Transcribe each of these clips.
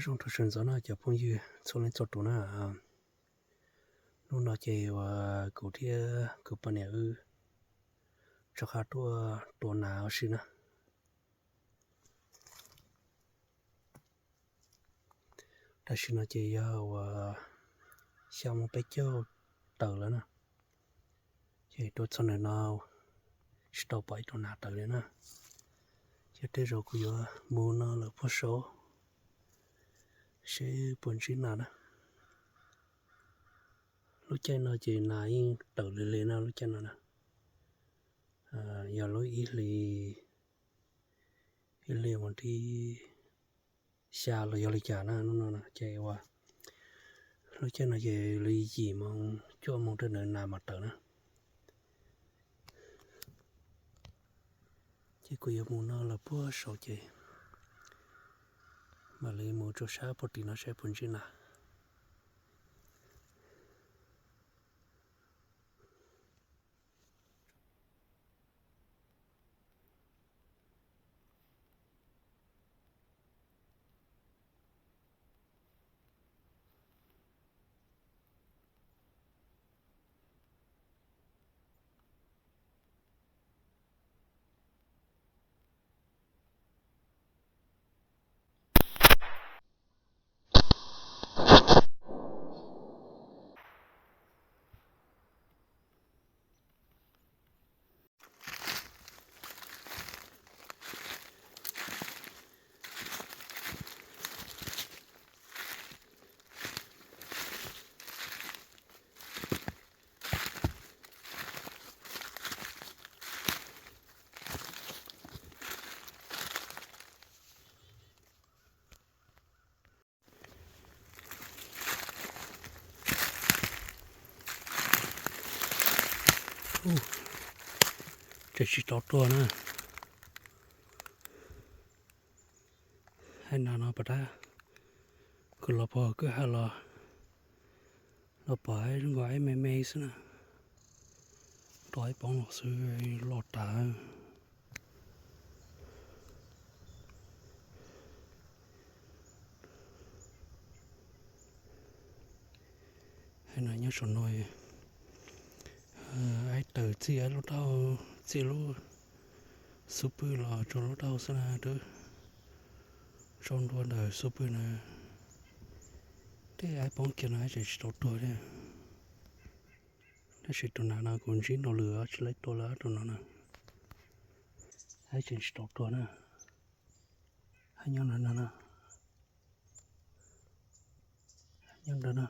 Nyob zoo sawv ntxov no cov phooj ywg txhua leej txhua tus na, hnub no ces uas kuv thiab kuv poj niam wb rov qab tuaj tua nas ua si na. Tam sim no ces yog uas xya moo peb caug tawm lawm na, ces tuaj txog ntawm no tsis tau pom ib tug nas tawm li na. Ces tej zaum kuv yuav mus no lawm puag saud seb puas ntsib nas na. Lub caij no ces nas yeej tawm li li na lub caij no na. Yog lub ib hlis, ib hlis vas thib xya los yog li cas na, hnub no ces uas lub caij no ces li yim moo cuaj moo rau ntawm nas mam tawm na. Ces kuv yuav mus no lawm puag saud ces mam li mus rau sab puag tim no saib puas ntsib nas. Tseem tsis tau tuag na. Hais nas no pas tab, kuv los puag kwj ha los, los pom zoo nkaus ib me me xwb na, rau ib poob los xwb, loj tas. Hais nas nyob saum no, aib tawm txij aib lub rauj, txij lub xub pwg los rau lub rauj xwb na, twb zaub nruab ntawm xub pwg na. Tej aib poob kiag no tseem tsis tau tuag thiab. Tab sis tus nas no kuv ntsib no lawm, tsis laib tua lawm tus no na. Aib tseem tsis tau tuag na. Hab nyob ntawm no na. Nyob ntawm no.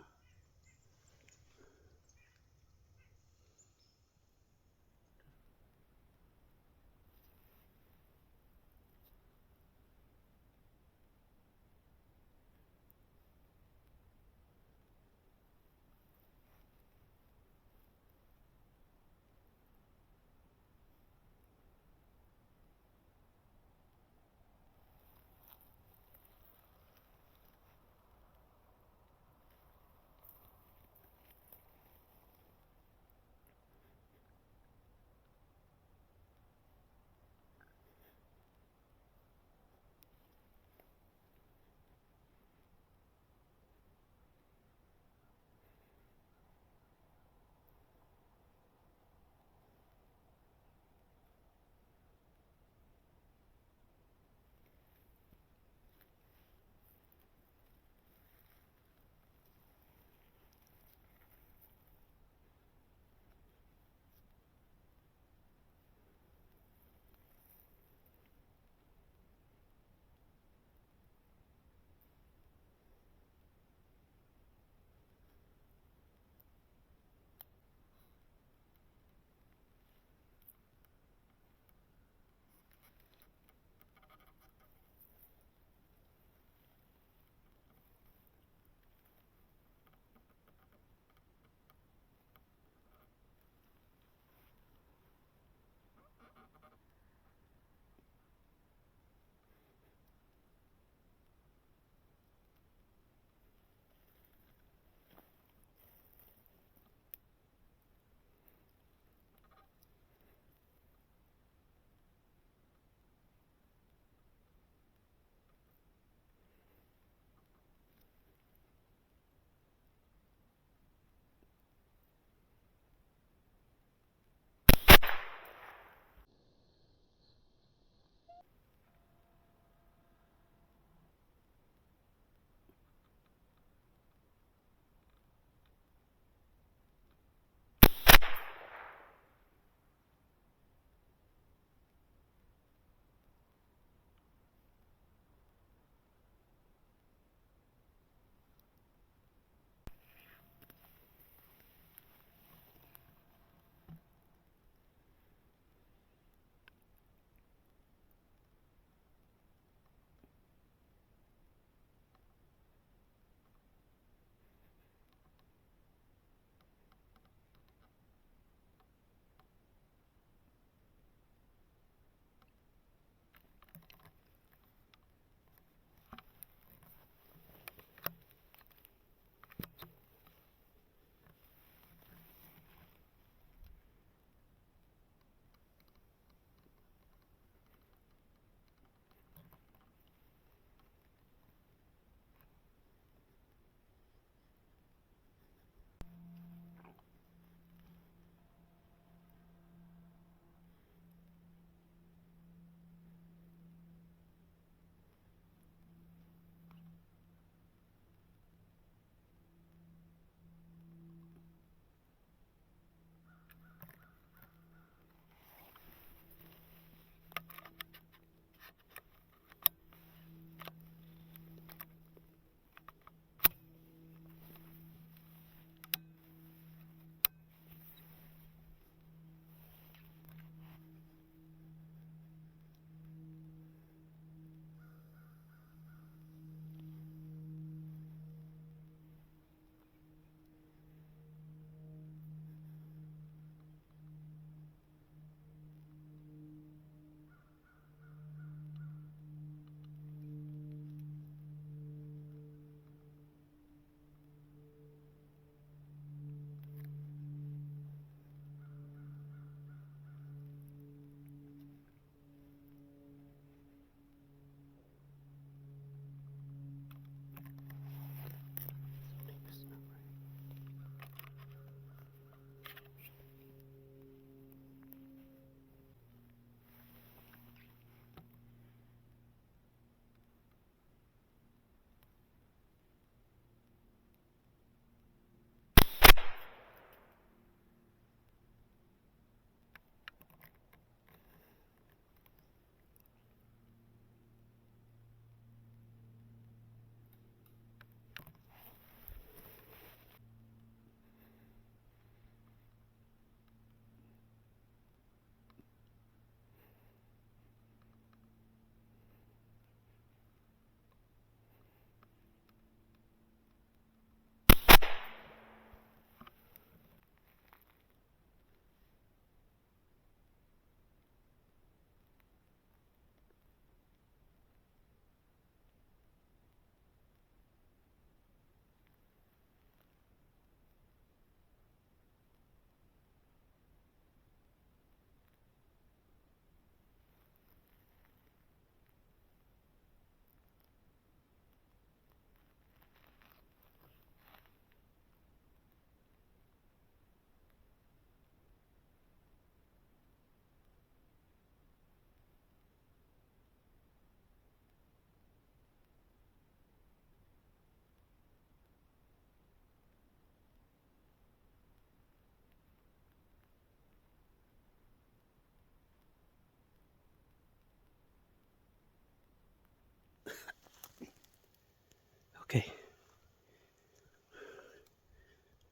Ok,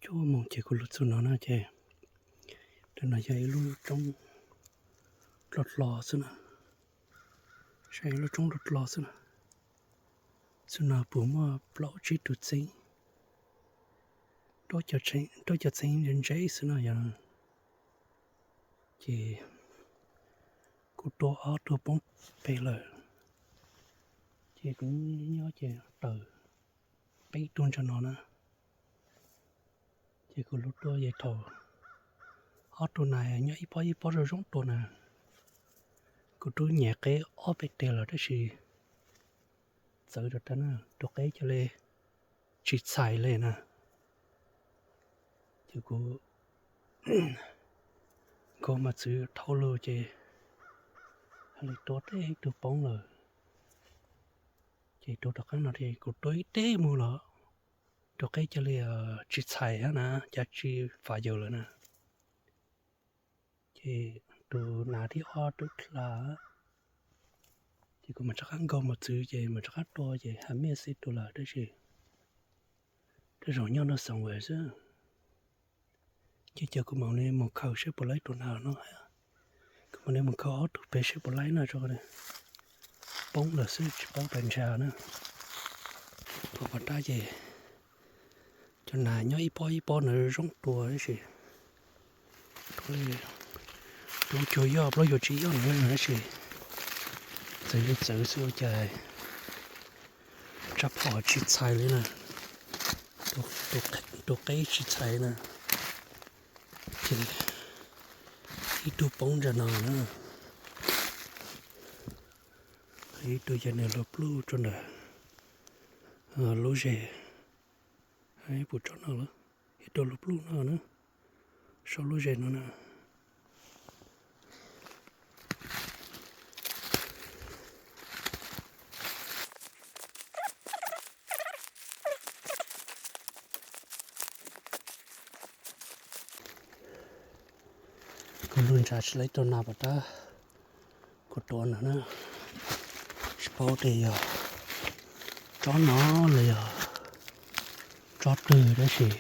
cuaj moos ces kuv los txog no na ces, ntawm no yog ib lub roob dlo dlo xwb na, saib ib lub roob dlo dlo xwb na. Xwb no puas muaj plaub tsib tus txheeb, rab cov txheeb ntse ntse xwb no yog. Ces kuv tua ob tug poob pem lawm, ces kuv nyob ces tawm peb tug ntsa no na. Ces kuv lub tua ces thaum ob tug na nyob ib pob ib pob zoo zoo tua na, kuv twb nyiam qeb ob peb teg lawm tab sis txawv rau tag na, tus qeb cia li tsis txhais li na. Ces kuv nkaug mos txwv dhau lawm ces hais li tua teb ib tug poob lawm. Ces tus rov qab no ces kuv tua ib teg mus los tus qeb cia li tsis txhais na, cas tsis fam yawg lawm na. Ces tus nas thib ob twb dlha, ces kuv mam rov qab nkaug mos txwv ces mam rov qab tua ces hais miaj xib tua lawm tab sis tej zaum nyob nrog xoom xwb. Ces cia kuv mam li mus khaws saib puas laib tus nas no, kuv mam li mus khaws ob tug pem saib puas laib na, poob lawm xwb tsis paub pes ntsa na. Pom pom rab ces cov nas nyob ib pob ib pob na zoo tua tab sis tub cuag yoj plaub yuav tsis yoj no tab sis txawv li txawv xwb ua cas rab phom tsis txhais li na, tus qeb tsis txhais na. Ces ib tug poob ntsa no na, ib tug ces nws los pluj rau ntawm lub zes, puas tsob no lawm, ib tug los pluj no na, saum lub zes no na. Kuv lub ntsa tsis laib tua nas pom rab kuv tua no na, tsis paub tias yog tsob no los yog tsob twg tab sis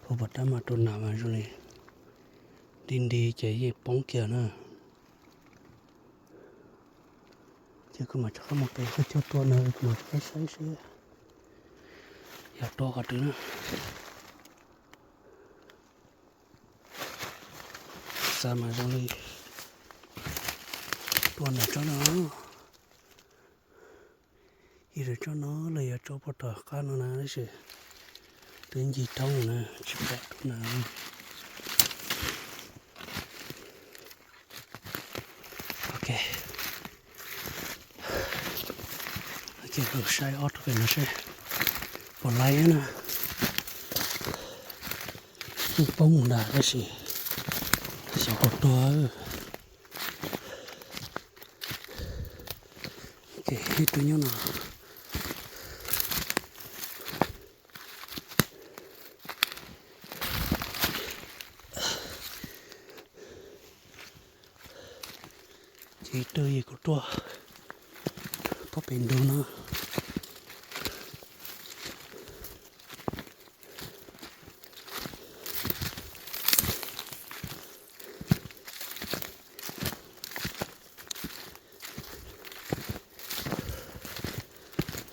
kuv pom rab mas tua nas mas zoo li nti nti ces yeej poob kiag na. Ces kuv mam rov qab mus pem qhov chaw tua no kuv mam rov qab saib seb yog tua qhov twg na. Xav mas zoo li tua ntawm tsob no, ib tsob no los yog tsob puag tom qab no na tab sis twb ncig thoob na tsis pom tus nas. Ok, saib ob tug pem no seb puas laib na. Kuj poob mus ntag tab sis xyov puas tuag. Ib tug nyob no. Ces ib tug yog kuv tuaj pob pem ntug no.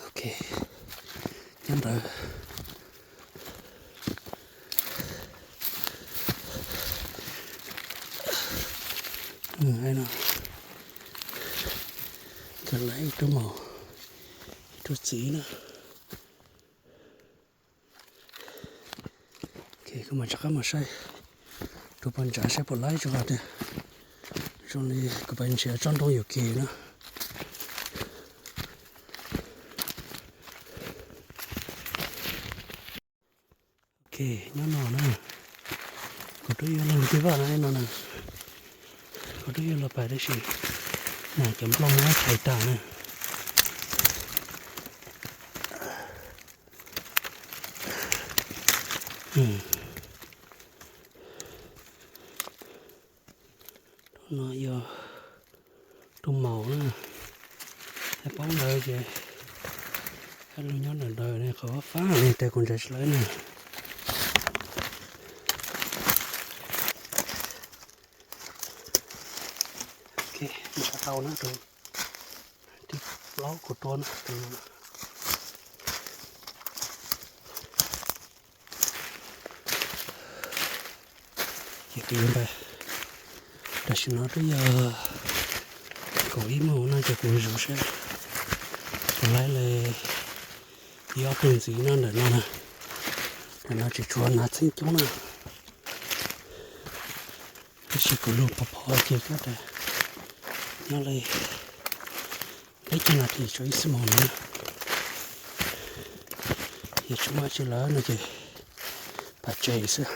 Ok, nyob ntawd no, kawg lawm ib tug maum, ib tug txiv na. Kuv mam rov qab mus saib tus pas ntsa saib puas laib tso tiag. Zoo li kuv pais nrhiav tsob ntoo yuam kev na. Ok, nyob no na, kuv twb yuav los nce vaj no no na, kuv twb yuav los pais tab sis mas cov nplooj muab chais tag na. Tus no yog tus maum na, paub ntawd ces Kab lug nyob ntawm ntawd ne, qhov fab fab ne, tes kuv ntsia tsis lawv ne. Ok, nrhiav tau na tus thib plaub kuv tua na. Ces kuv yuav npaj, tam sim no twb yog kaum ib moos no ces kuv zus seb kuv laib li ib ob tug ntxiv no ntawm no na. Ntawm no tseem tshuav nas txheeb coob na. Tab sis kuv lug phov phov ces kab tas nyob li peb caug nas this tso ib xuab moos na. Yog tsis muaj dab tsi lawm no ces pab tseg xwb.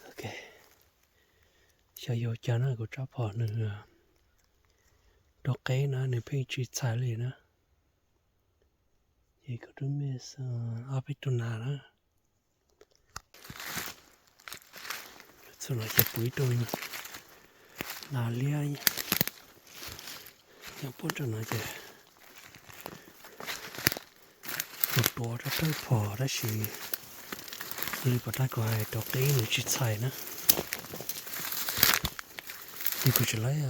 Ok, xyov yog cas na, kuv rab phom nws rau qeb na nws pheej tsis txhais li na. Ces kuv twb miss ob peb tug nas na. Txog no ces kuv ib tug nas liab nyob puag nram no ces kuv tuav rau thawj phom tab sis li pom tag kuv hais rau qeb nws tsis txhais na. Ces kuv tsis laib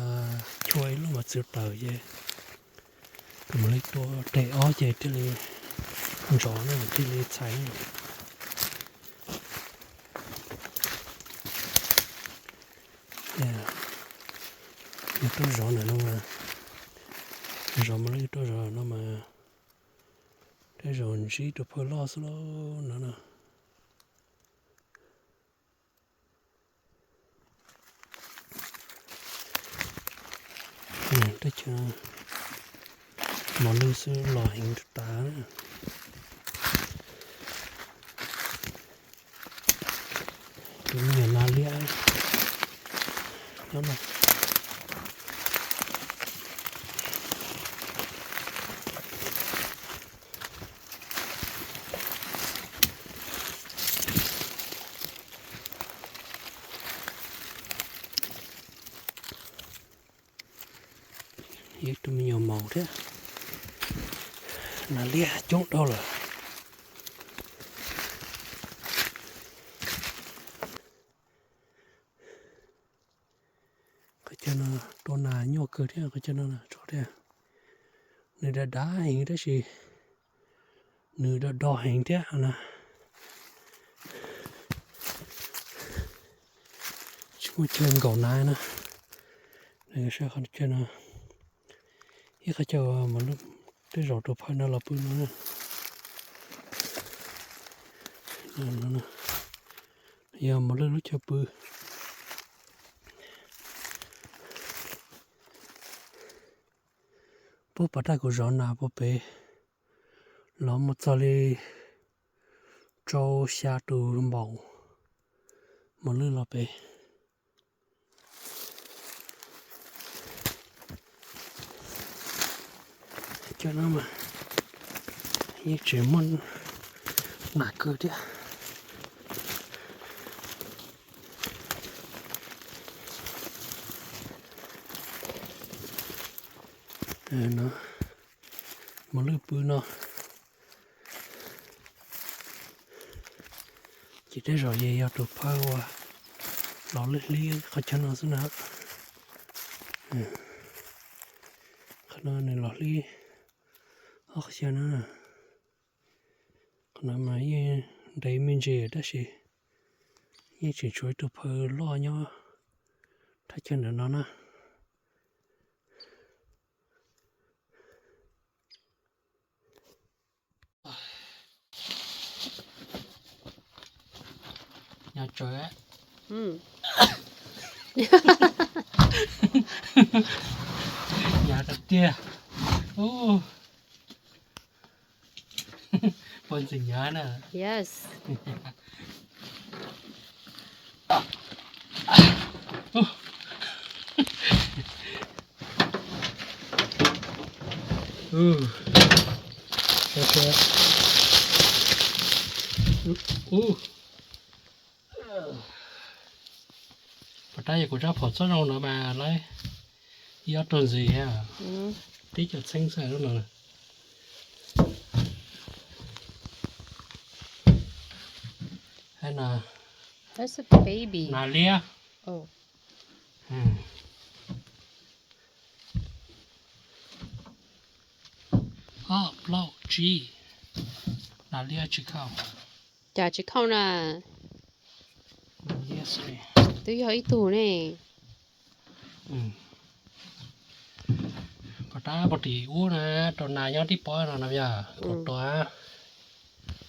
chua ib lub mos txwv plaws ces kuv mam li tua tes ob ces thiaj li ntsov na thiaj li txhais na. Yog tuaj zov ntawm no mas, zov mas lawv tuaj zov no mas tej zaum ntsib tus phawj loj xwb lauj no na. Teb chaws mos lwj xwb los heev tas. Tus me nyuam nas liab nyob no. Ib tug me nyuam maum thiab. Nas liab coob dhau lawm. Qhov chaw no tua nas nyuaj kawg thiab, qhov chaw no tso thiab. Nws dav dav heev tab sis nws do do heev thiab na. Tsis muaj chaw nkaum nas na. Saib qhov chaw no, ib qhov chaw mas tej zaum tus phawj no los pw no na. Yog mos lwj lub chaw pw. Puag pas tag kuv zov nas puag pem los mus txog li rau xya tus npaum mos lwj los pem. Cov no mas yeej tseem muaj nas kawg thiab. No, mos lwj pw no. Ces tej zaum yeej yog tus phawj uas los hlib qhov chaw no xwb na. Qhov no nws los hlib ob qhov chaw no. Qhov no mas yeej ntev me ntsis tab sis yeej tseem tshuav ib tug phawj loj nyob thaj chaw ntawm no na. Nyob tsawv. Nyob tiag tiag. Puas ntxim nyob na? Yes. Puas tab yog kuv rab phom txob zoo no mas lawv ib ob tug ntxiv, tib co txheeb xwb no. Nas liab. Ob plaub tsib. Nas liab tsis khauj. Cas tsis khauj na? Twb yog ib tug ne. Pov rab pov tim ub na, rau nas nyob tib pob no no yog tus tua,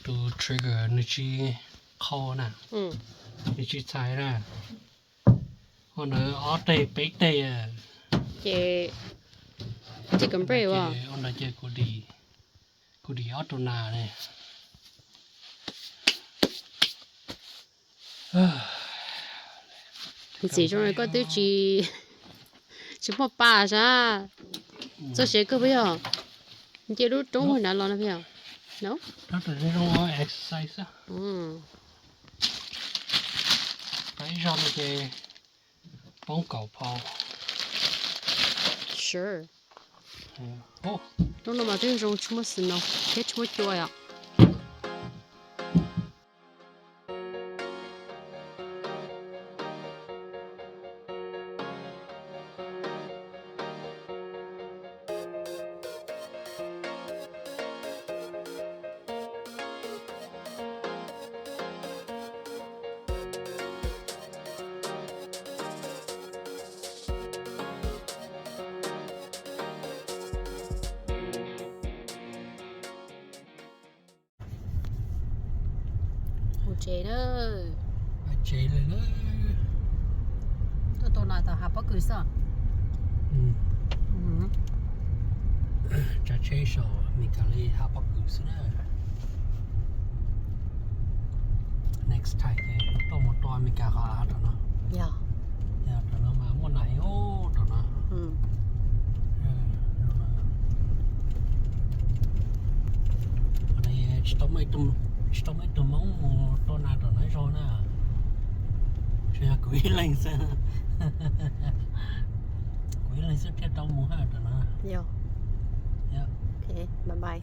tus trigger nws tsis khauj na, nws tsis txhais na. Ua ntawd ob teg peb teg. Ces ua ntawd ces kuv dim, kuv dim ob rau nas ne. Ntxim zoo koj twb tsis, tsis muaj pa sab. Txoj siab kawg puas yog? Nce lub roob hauv nrad los no puas yog? Ib zaug no ces poob kaum phau. Sure. Roob no mas twb zoo tsis muaj snow thiab tsis muaj cua yom. Mus tsev na. Tuaj tua nas tom hav pob kws xwb. Tsav tsheb saum Amelikas li hav pob kws xwb na. Next time ces tuaj mus tua Amelikas qhov av rau no. Yog rau no mas muaj nas ib ub rau no. Tsis tau muaj ib tug Hmoob mus tua nas rau no ib zaug na. Tsuas yog kuv ib leeg xwb. Kuv ib leeg xwb thiaj tau mus hab rau no. Bye bye.